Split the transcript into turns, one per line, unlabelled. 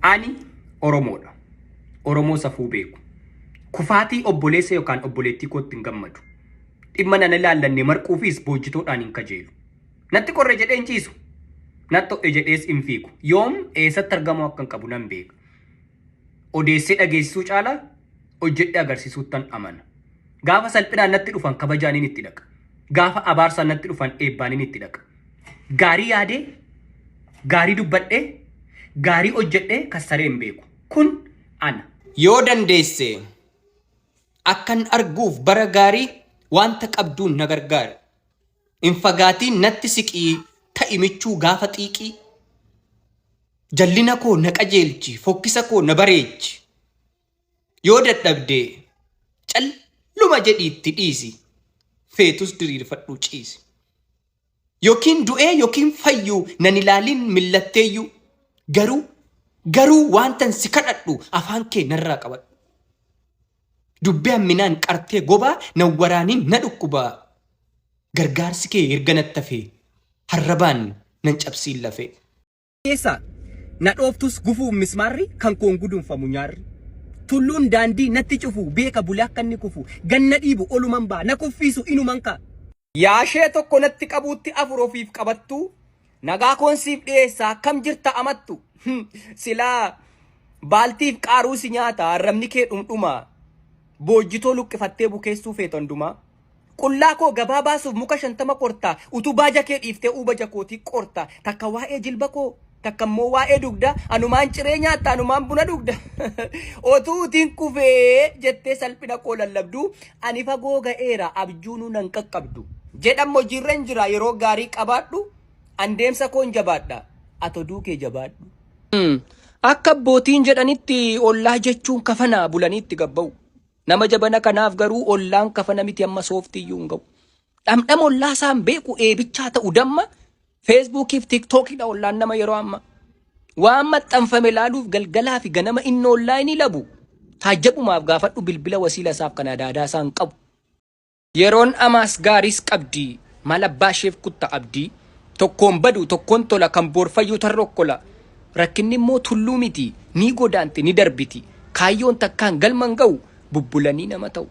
Ani Oromoodha. Oromoo safuu beeku. Kufaatii obboleessa yookaan obboleettii kootti hin gammadu. Dhimma nan ilaallanne marquufis boojjitoodhaan hin kajeelu. Natti qorre jedhee hin ciisu. Natti ho'e jedhees hin fiigu. Yoom eessatti argamuu akkan qabu nan beeka. Odeessee dhageessisuu caalaa hojjedhee agarsiisuuttan amana. Gaafa salphinaan natti dhufan kabajaaniin itti dhaqa. Gaafa abaarsaan natti dhufan eebbaaniin itti dhaqa. Gaarii yaadee, gaarii dubbadhee, gaarii hojjedhee kassaree hin beeku. Kun ana. Yoo dandeesse akkan arguuf bara gaarii wanta qabduun na gargaari. Hin fagaatiin natti siqii ta'i michuu gaafa xiiqii. Jallina koo na qajeelchi, fokkisa koo na bareechi. Yoo dadhabde calluma jedhii itti dhiisi. Feetus diriirfadhuu ciisi. Yookiin du'ee yookiin fayyuu nan ilaalin millatteeyyuu. Garuu garuu waantan si kadhadhu afaan kee narraa qabadhu. Dubbii hamminaan qartee gobaa nan waraaniin na dhukkubaa. Gargaarsi kee erga natti hafee harrabaan nan cabsiin lafee. Keessaa na dhooftus gufuun mismaarri kan koon gudunfamu nyaarri. Tulluun daandii natti cufu beeka bulee akka inni kufu ganna dhiibu oluman ba'a na kuffiisu inuman ka'a. Yaashee tokko natti qabuutti afur ofiif qabattu nagaa koon siif dhiyeessa akkam jirta amattu silaa baaltiif qaaruu si nyaata arrabni kee dhumdhuma boojjitoo luqqifattee bukeessuu feetu hundumaa. Qullaa koo gabaa baasuuf muka 50 korta utuu baaja kee dhiiftee uubaja kootii qorta takka waa'ee jilba koo takka immoo waa'ee dugda anumaan ciree nyaatta anumaan buna dhugda otuu utiin kufee jettee salphina koo lallabdu ani fagoo ga'eera abjuunuu nan qaqqabdu jedham hojiirra hin jira yeroo gaarii qabaadhu an deemsa koon jabaadha ati oduu kee jabaadhu. Akka abbootiin jedhanitti ollaa jechuun kafana bulanii itti gabba'u. Nama jabana kanaaf garuu ollaan kafana miti amma sooftiyyuu hin ga'u. Dhamdhama ollaa isaan beeku eebichaa ta'u damma feesbuukiif tiiktookiidha ollaan nama yeroo amma. Waan maxxanfame laaluuf galgalaa fi ganama inni onlaayinii labu taajjabumaaf gaafadhu bilbila wasiila isaaf kan adaadaa isaa hin qabu. Yeroon amaas gaariis qabdi maal abbaa isheef kutta abdii Tokkoon badu tokkoon tola kan boor fayyuu tarrokkola Rakkinni immoo tulluu miti ni godaanti ni darbiti Kaayyoon takkaan galma hin ga'u bubbulanii nama ta'u.